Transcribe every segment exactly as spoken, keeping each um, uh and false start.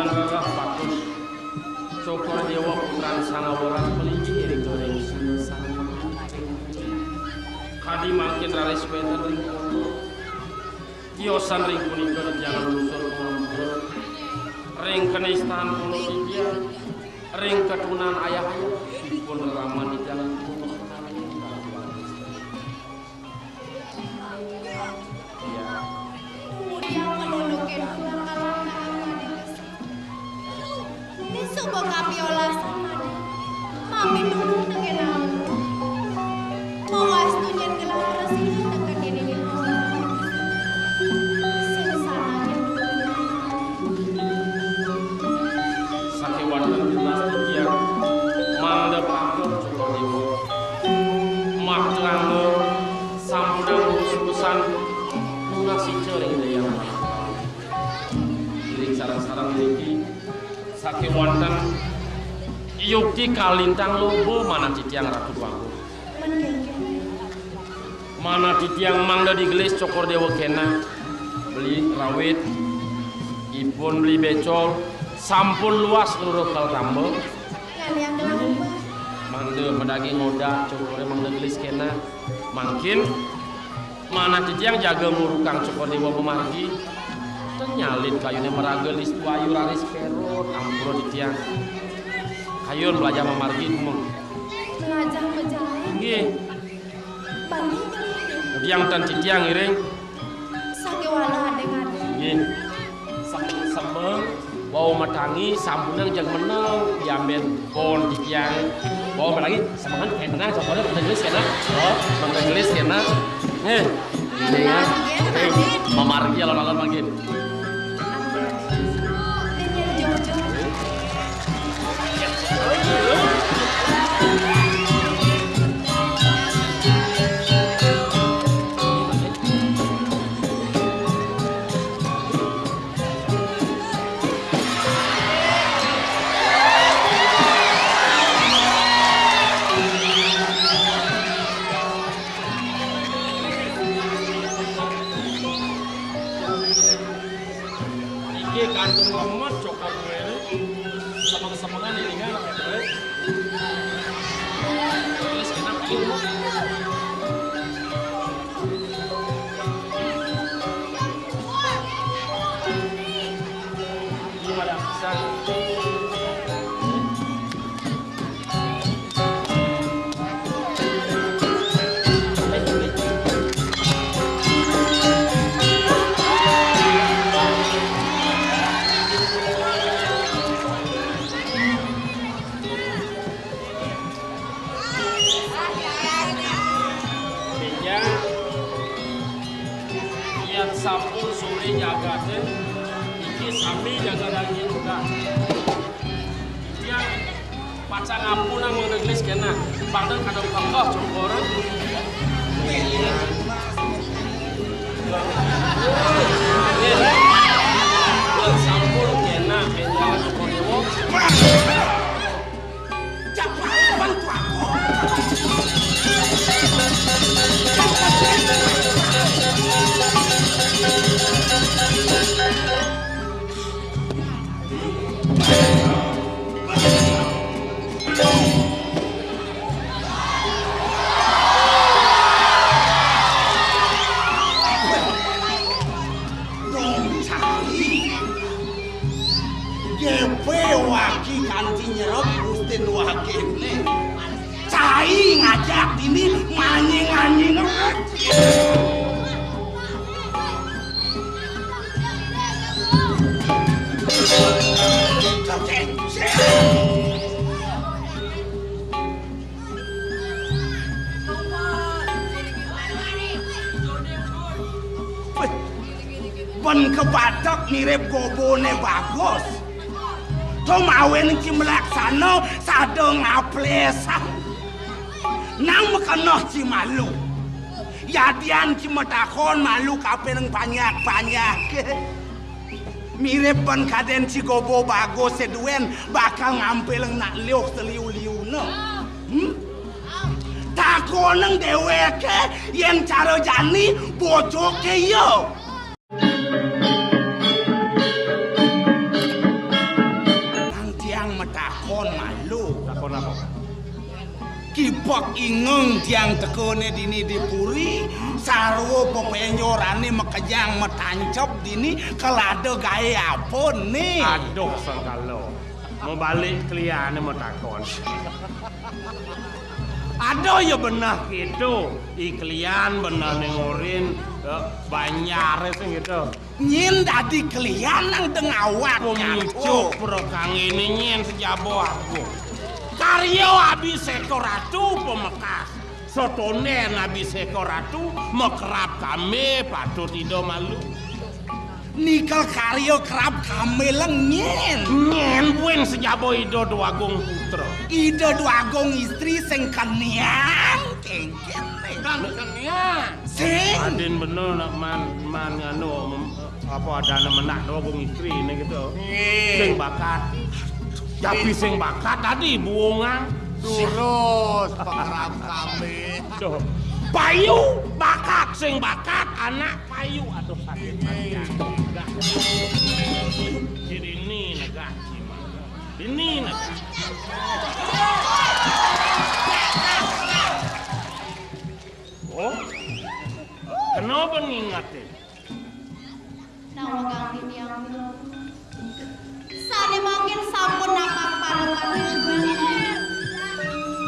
Rereh patus Cokor Dewa putran Sangaweran melinggih ring garing sangsan. Kadi mangkin raris wénten ring pondok. Tiosan ring punika titiang nunas pangampura ring kanistan pondok titiang, ring katunan ayah-ayah, ipun reraman titiang. Iya. Kemudian melulukin dua kalangan. Ini suba kapiolas. Mami nulung teken aku. Mawas tunyen gelah resik teken dini di rumah. Sing sana. Sakéwanten tunas titiang mangda pangkep Cokor Dewa. Makta angga sampunang usus-ususan nunas ica ring Ida Hyang Parama. Ring sareng-sareng niki sakéwanten yukti kalintang loba manah titiang Ratu Déwa Agung. Manah titiang mangda digelis Cokor Dewa kéné. Beli rawit, ipun beli bécol, sampun luas luruh kal tamba. Ngaliang gelah ubah. Mangda madaging ngodak, Cokoré mangda gelis kéné. Mangkin manah titiang jaga ngurukang Cokor Dewa mamargi. Ten nyalin kayuné maraga lis wayu raris pérot, ampura titiang. Kayun mlajah mamargi, Mung. Mlajah majalan. Nggih. Bali. Udiang tan titiang ngiring. Sakéwala adéng-adéng. Nggih. Semeng-semeng, wau matangi, sampunang jeg meneng, diambén pon titiang. Wau matangi, semengan, eh, tenang, sok pada, pada gelis kéné. Oh, pada gelis kéné. Nggih. Nggih, ya. Nggih, mamargi alon-alon mangkin. Niki kantung lemet cokot kuwi. Semeng-semengan ini kan. Terus kena pilih. Ini pada pisang. Béja, yén sampun sore jagaté, niki sami jaga daging udah. Tiang pacang ampunang mangda gelis kéné, bangda kada pekeh cokor. Yén sampun kéné, béja cokor déwa. Dong cai. Gépe waki kanti nyerep Gustin wakiné. Cai ngajak dini manying-anying. Wéh, ben kabatek mirip goboné bagus. To mawinan ci malaksana sada ngaplésang. Nang makeneh ci malu. Yadian ci matakon malu kapining panjak-panjak. Mirip ben kadén ci gobo bagus séduén bakal ngampilang nak liuh seliu-liuna. Hmm? Takonang déwéké yén cara jani bojoké ya. Ipek ingeng tiang tekene dini di puri, sarwa pepenjorané makejang matancep dini, kelada gaé apa né? Aduh, sengkala. Mabalik kliané matakon. Aduh, ya beneh kéto. I klian beneh né ngorin, eh, banjaré sing kéto. Nyén dadi klian nang dengawat nyato. Pemicu prakangené nyén sejaba agung. Karya Abiseka Ratu pamekas. Satondén Abiseka Ratu makerab kambe patut ida malu. Nikel karya kerab kambe leng nyén. Nyén buin sejaba Ida Dwagung Putra. Ida Dwagung Istri sing keniang, kéngkén né. Kang keniang. Sing. Adin bener nak man, man nganu, mem-, apa adané menak Dwagung Istri né kéto. Nggih. Sing bakat. Tapi sing bakat tadi buungan. Durus, pakerab kambe. Duh. Payu bakat, sing bakat anak payu. Aduh, sakit hati. Nggih. Jadi ini negah, Cima. Ini negah. Oh? Kenapa ngingetin? Nawegang titiang, sané mangkin sampun napak para patih.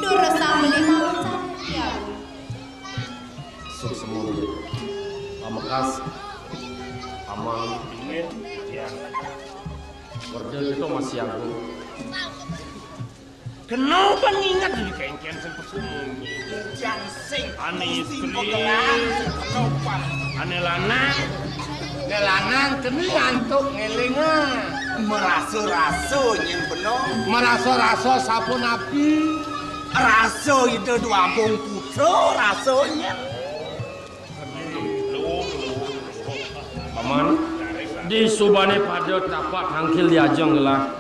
Durus sambeli mawon sané titiang. Suksema. Pamekas, Amang. Inggih, ya. Werda kita masih agung. Kenapa nginget di kéngkén sing pesumunyi? Bujang sing ané istri, ané lanang. Ané lanang keni antuk ngelinga. Marasa-rasa nyén beneh. Marasa-rasa sapunapi? Rasa Ida Dwagung Putra rasa nyén. Paman, disubané pada tapak tangkil di ajeng gelah.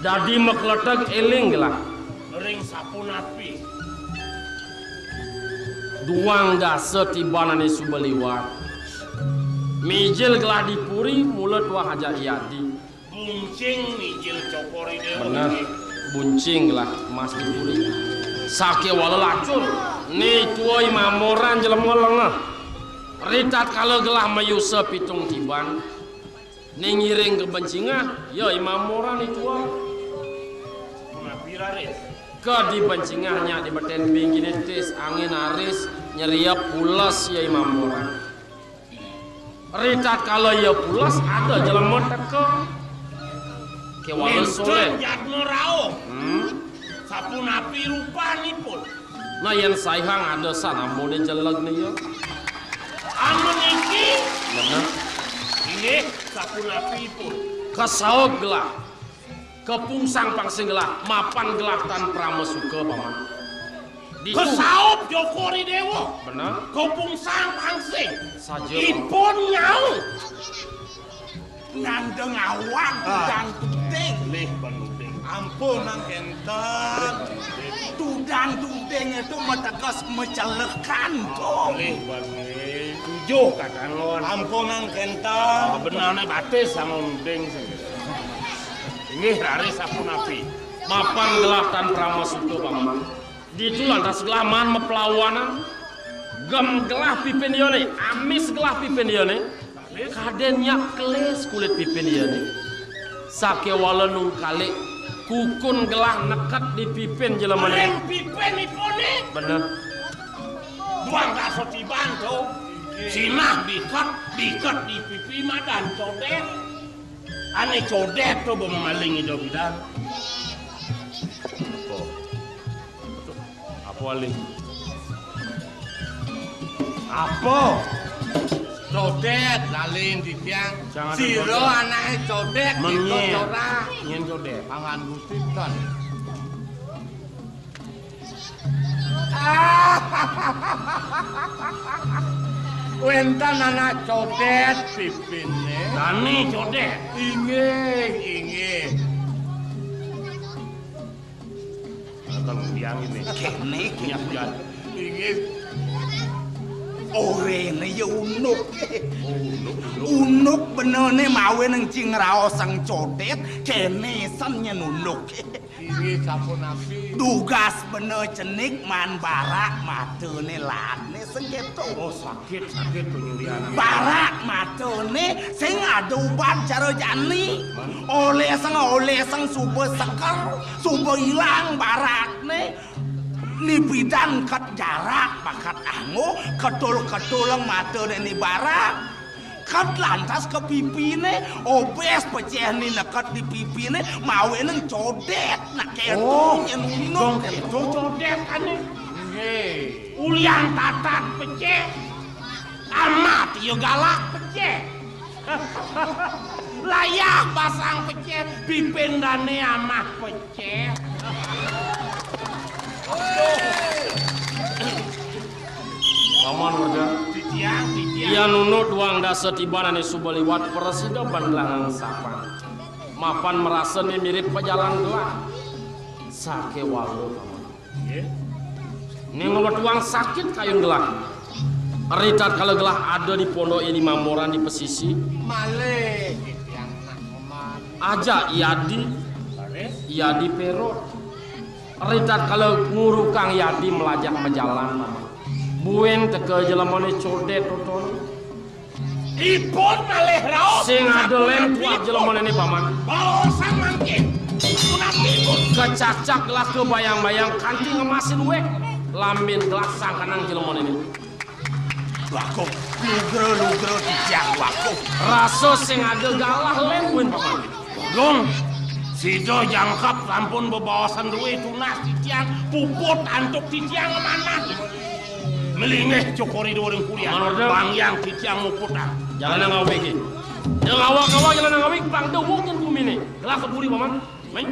Dadi makleteg éling gelah. Ring sapunapi? Duang dasa tibanané suba liwat. Mijil gelah di puri mula tuah ajak yadi. Buncing mijil cokor ida. Beneh, buncing gelah mas di puri. Sakéwala lacur, né tua I Mamoran jelema lengeh. Ritatkala gelah mayusa pitung tiban, né ngiring ka bencingah, ya I Mamoran né tua. Napi raris? Ka di bencingah nyak di betén bingkiné tis angin aris nyeriep pules ya I Mamoran. Ritatkala ya pules ada jelema teka. Kéwala soléh. Nénten jadma rauh. Hmm? Sapunapi rupanipun? Nah, yén saihang ada sanamboné jeleg né ya. Amun niki? Bener. Inggih, sapunapipun? Kasaup gelah. Kapungsang pangsing gelah, mapan gelah tan pramasuka, Paman. Ditu. Kasaup Cokor I Déwa. Bener. Kapungsang pangsing. Saja, Paman. Ipun nyau. Nandeng awak. Ah. Tudang tuding. Lih, Bang Uding. Ampun, nang kénten. Tudang tuding itu mateges macelekan, Kong. Lih, Bang Uding. Tujuh katangon. Ampun, nang kénten. Ah, bener né batis sama Uding sih. Inggih, raris sapunapi? Mapan gelah tan pramasuka, Paman. Ditu lantas gelah maan maplawanan. Gem gelah pipin iyané, amis gelah pipin iyané. Kadén nyak kelis kulit pipin iyané. Sakéwala nungkalik, kukun gelah neket di pipin jelemané. Ring pipin ipuné? Bener. Duang dasa tiban to. Sinah biket, biket di pipi madan codét. Ané codét to bemaling ida bidan. Apa? Apa, Lih? Apa? Codét, lali titiang. Sira anaké codét, kita corak. Nyén codét? Pangan gustitan. Wénten anak codét pipiné. Dané codét. Inggih, inggih. Kan biang ini. Kéné, kéné. Inggih. Oréné ya unduk. Unduk bener né mawinan cai ngraosang codét, kéné san nyén unduk. Iwih sapunapi? Dugas bener cenik maan barak matané, lané sing kéto. Oh, sakit, sakit penyulian. Barak matané sing ada ubat cara jani. Olésang, olésang suba seger, suba ilang barakné. Ni bidan kat jarak, bakat anggo, ketul-ketulang matané ni barak. Kat lantas ka pipiné, obés pecéh ni neked di pipiné, mawinan codét, nak kéto. Oh, nyén unduk. Dong kéto codét ané. Nggih. Ulian tatat pecéh. Amat ya galak pecéh. Layah basang pecéh, pipin dané amah pecéh. Paman Werda. Titiang, titiang. Yan nunut duang dasa tiban ané suba liwat prasida ban gelah ngengsapang. Mapan marasa né mirib pajalan gelah. Sakéwala, Paman. Nggih. Né ngwetuang sakit kayun gelah. Ritatkala gelah ada di pondok ya di mamboran di pesisi. Malih titiang nak, Paman. Ajak yadi. Leres. Yadi perot. Ritatkala ngurukang yadi malajah majalan, Paman. Buin teka jelemané codét totoné. Ipun malih raos. Sing ada lén kuat jelemané, Paman. Baosang mangkin. Punapi, Pun. Kacacak gelah kabayang-bayang kanti ngemasin wéh. Lambin gelah sangkanang jelemané. Waduh, lugra-lugra titiang, waduh. Rasa sing ada galah lén buin, Paman. Dong, sida jangkep sampun bebaosan duwé tunas titiang, puput antuk titiang manah. Melinggih cokor Ida ring kulian. Aman, Orde. Bang Hyang titiang muputang. Jalan ngawé iki. Yang awak-awak jalan ngawé, bang dewek yen guminé. Gelah keburi, Paman. Mén.